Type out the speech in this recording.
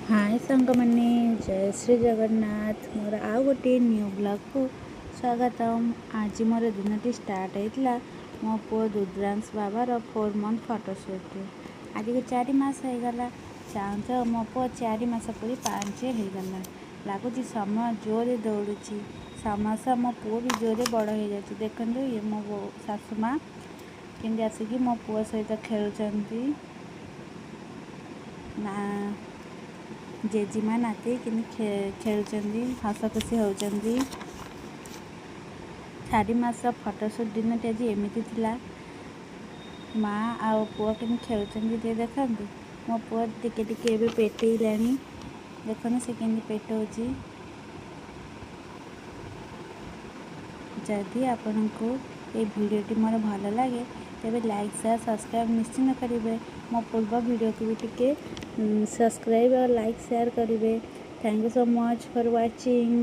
ହାଏ ସାଙ୍ଗମାନେ, ଜୟ ଶ୍ରୀ ଜଗନ୍ନାଥ। ମୋର ଆଉ ଗୋଟିଏ ନ୍ୟୁ ବ୍ଲଗ୍କୁ ସ୍ୱାଗତମ। ଆଜି ମୋର ଦିନଟି ଷ୍ଟାର୍ଟ ହେଇଥିଲା ମୋ ପୁଅ ରୁଦ୍ରାଂଶ ବାବାର 4 ମନ୍ଥ ଫଟୋସୁଟ୍ରୁ। ଆଜିକୁ 4 ମାସ ହେଇଗଲା। ଚାହୁଁ ଚାହୁଁ ମୋ ପୁଅ 4 ମାସ ପୁରି 5 ହେଇଗଲା। ଲାଗୁଛି ସମୟ ଜୋରରେ ଦୌଡ଼ୁଛି, ସମୟ ସହ ମୋ ପୁଅ ବି ଜୋରରେ ବଡ଼ ହେଇଯାଉଛି। ଦେଖନ୍ତୁ, ଇଏ ମୋ ଶାଶୁ ମା କେମିତି ଆସିକି ମୋ ପୁଅ ସହିତ ଖେଳୁଛନ୍ତି। ନା ଜେଜିମା ନାତି କେମିତି ଖେଳୁଛନ୍ତି, ହସ ଖୁସି ହେଉଛନ୍ତି। 4 ମାସ ଫଟୋସୁଟ୍ ଦିନଟି ଆଜି ଏମିତି ଥିଲା। ମା ଆଉ ପୁଅ କେମିତି ଖେଳୁଛନ୍ତି ଟିକେ ଦେଖନ୍ତୁ। ମୋ ପୁଅ ଟିକେ ଟିକେ ଏବେ ପେଟେଇଲାଣି। ଦେଖନ୍ତୁ ସେ କେମିତି ପେଟଉଛି। ଯଦି ଆପଣଙ୍କୁ ଏଇ ଭିଡ଼ିଓଟି ମୋର ଭଲ ଲାଗେ, ତେବେ ଲାଇକ୍, ସେୟାର, ସବସ୍କ୍ରାଇବ୍ ନିଶ୍ଚିତ କରିବେ। ମୋ ପୂର୍ବ ଭିଡ଼ିଓକୁ ବି ଟିକେ ସବସ୍କ୍ରାଇବ୍ ଆଉ ଲାଇକ୍, ସେୟାର କରିବେ। Thank you so much for watching.